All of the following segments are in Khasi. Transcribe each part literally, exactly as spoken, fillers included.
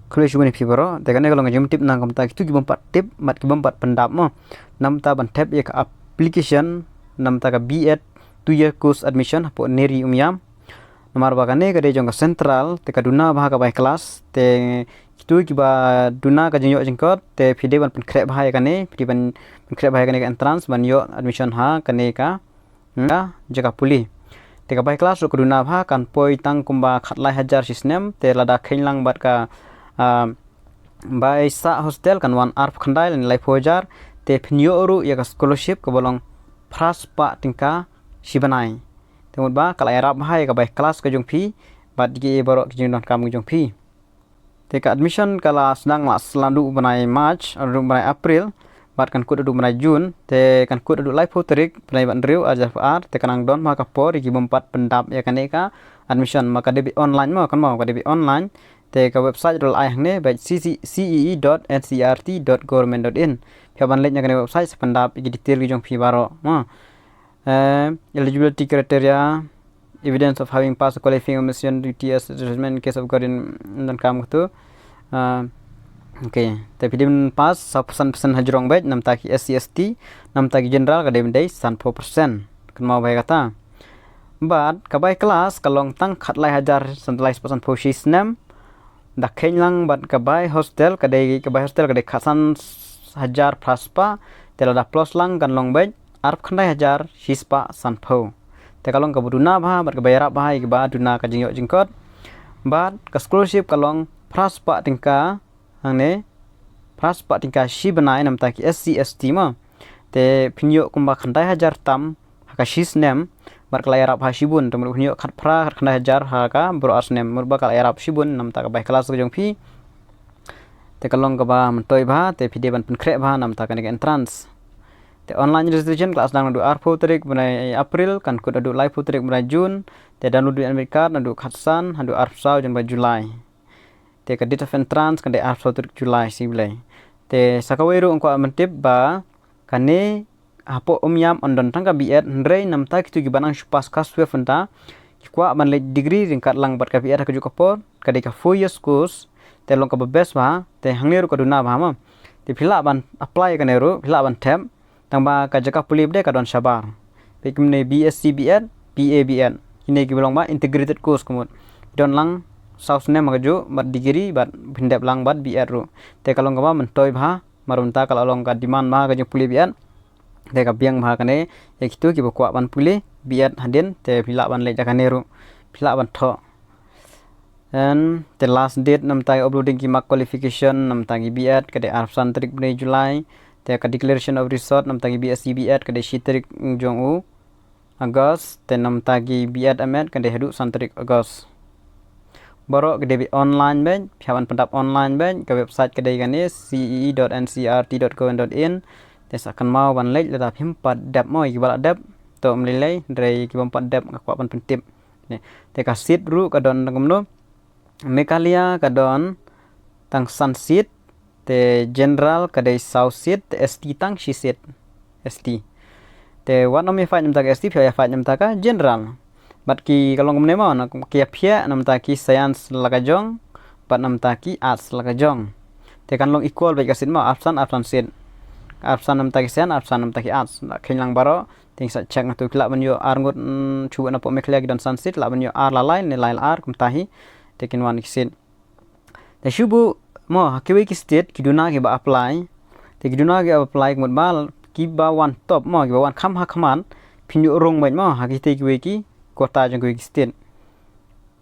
Khublei shibun ïa phi baroh. Te kane ka long ka jingtip na ka bynta kito ki bym pat tip bad ki bym pat pyndap mo. Na ka bynta ban thep ïa ka application na ka bynta ka B.Ed two year course admission hapoh NERI Umiam. Namar ba kane ka dei jong ka central, te ka duna bha ka bai klas, te kito kiba duna ka jingïoh jingkot, te phi dei ban pynkhreh bha ïa kane, phi dei ban pynkhreh bha ïa kane ka entrance ban ïoh admission ha kane ka, hmm, ka jaka pule. Te ka bai klas ruh ka duna bha, kan poi tang kumba khatlai hajar shi snem, te lada kheiñ lang bad ka, ah, bai sah hostel kan wan arphew khyndai lane laiphew hajar, te phin ïoh ruh ïa ka scholarship kaba long phra spah tyngka shi bnai. Te mut ba ka la ïarap bha ïa ka bai klas ka jong phi bad kiei baroh ki jingdonkam ka jong phi. Te ka admission ka la sdang la sdang haduh bnai March, haduh bnai April, bad kan kut haduh bnai June, te kan kut haduh laiphew tarik bnai ba hynriew, ar hajar arphew ar, te kan nang don bha ka por ïa ki bym pat pyndap ïa kane ka admission, ma ka dei beit online mo, kan mo, ka dei beit online. Te ka website ruh la ai hangne, beit C E E dot N C E R T dot government dot in. Phi hap ban leit na kane website sa pyndap ïa ki detail ki jong phi baroh mo. Eh, eligibility criteria, evidence of having passed qualifying admission duty as assessment in case of guardian, ym donkam kato. Ah, okay. Te phi dei ban pass saw percent percent hajrong beit, na ka bynta ki S C S T, na ka bynta ki general ka dei ban dei sanphew percent. Kynmaw bha ïa kata. Bad ka bai klas ka long tang khatlai hajar santlai spah sanphew shi snem. Da kheiñ lang bad ka bai hostel ka dei, ka bai hostel ka dei khatsan hajar phra spah, te lada plus lang kan long beit arphew khyndai hajar shi spah sanphew. Te ka long kaba duna bha bad kaba ïarap bha ïa kiba duna ka jingïoh jingkot. Bad ka scholarship ka long phra spah tyngka hangne, phra spah tyngka shi bnai na ka bynta ki S C S T mo. Te phin ïoh kumba khyndai hajar tam ha ka shi snem, bad ka la ïarap bha shibun, te mut phin ïoh khatphra khatkhyndai hajar ha ka baroh ar snem, mut ba ka la ïarap shibun na ka bynta ka bai klas ka jong phi. Te ka long kaba myntoi bha, te phi dei ban pynkhreh bha na ka bynta kane ka entrance. Te online registration ka la sdang naduh arphew tarik bnai April, kan kut haduh laiphew tarik bnai June, te download admit card naduh khatsan haduh arphew saw jong bnai July. Te ka date of entrance kan dei arphew saw tarik July, sngi Blei. Te sa kawei ruh nga kwah ban tip ba kane hapoh Umiam yn don tang ka B.Ed, hynrei na ka bynta kito kiba nang shu pass class twelve mynta, ki kwah ban leit degree ryngkat lang bad ka B.Ed ha kajuh ka por, ka dei ka four years course, te long kaba best bha, te hangne ruh ka duna bha mo. Te phi lah ban apply kane ruh, phi lah ban thep, tang ba ka jaka pule ba dei ka don shabar. Peit kumne, B.Sc B.Ed, B.A B.Ed. Kine kiba long ba integrated course ka mut. Don lang saw snem ha kajuh, bad degree, bad phin dep lang bad B.Ed ruh. Te ka long kaba myntoi bha, namar mynta ka la long ka demand bha ka jingpule B.Ed. Te ka biang bha kane ïa kito kiba kwah ban pule B.Ed hadien, te phi lah ban leit da kane ruh. Phi lah ban thoh. And the last date na ka bynta uploading ki mark qualification na ka bynta ki B.Ed ka dei arphew san tarik bnai July. Te ka declaration of result na ka bynta ki B.Sc B.Ed ka dei shi tarik jong u August. Te na ka bynta ki B.Ed M.Ed ka dei haduh san tarik August. Baroh ka dei beit online beit, phi hap ban pyndap online beit, ka website ka dei kane C E E dot N C E R T dot gov dot in. Te sa kynmaw ban leit lada phim pat dep mo, ïa kiba la dep to ym lei lei, hynrei ïa kibym pat dep nga kwah ban pyntip. Ne, te ka seat ruh ka don tang kumno. Meghalaya ka don tang san seat, te general ka dei saw seat, te S T tang shi seat. S T. Te wat nym ïa fight na ka bynta ka S T, phi ïa fight na ka bynta ka general. Bad ki ka long kumne mo, na ki ïa phiah na ka bynta ki science la ka jong, bad na ka bynta ki arts la ka jong. Te kan long equal beit ka seat mo, arphew san, arphew san seat. Arphew san na ka bynta ki science, arphew san na ka bynta ki arts. La kheiñ lang baroh, te sa check nga tu ki lah ban ïoh ar ngut, mm, shu na pok Meghalaya ki don san seat, lah ban ïoh ar la lai, ne lai la ar, kumta hi. Te kin wan ki seat. Te shu buh mo, ha kiwei ki state, ki duna kiba apply. Te ki duna kiba apply, ka mut ba, kiba wan top mo, kiba wan kham ha khmat, phin ïoh rung beit mo, ha kitei kiwei ki quota jong kiwei ki state.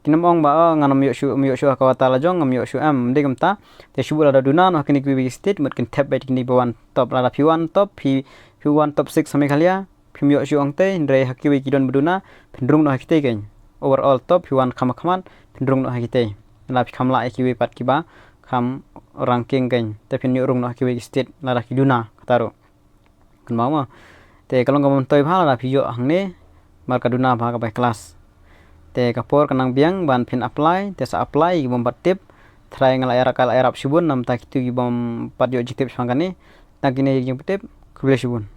Kin ym ong ba, oh, ngan ym ïoh shuh, ym ïoh shuh ha ka quota la jong, ym ïoh shuh em, ym dei kumta. Te shu buh lada duna noh ha kine kiwei ki state, mut kin thep beit kine ba wan top, lada phi wan top, phi, phi wan top six ha Meghalaya, phim ïoh shuh hangtei, hynrei ha kiwei ki don ba duna, phin rung noh ha kitei kein. Overall top, phi wan kham ha khmat, phin rung noh ha kitei. Lada phi kham lah ïa kiwei pat kiba kham ranking kein. Te phin ïoh rung noh ha kiwei ki state, lada ki duna, kata ruh. Kynmaw mo. Te ka long kaba myntoi bha lada phi ïoh hangne, namar ka duna bha ka bai klas. Te ka por ka nang biang ban phin apply, te sa apply, kibym pat tip, trai nga la ïarap, ka la ïarap shibun, na ka bynta kito kibym pat ïoh jingtip shaphang kane, tang kine ki jingpyntip, khublei shibun.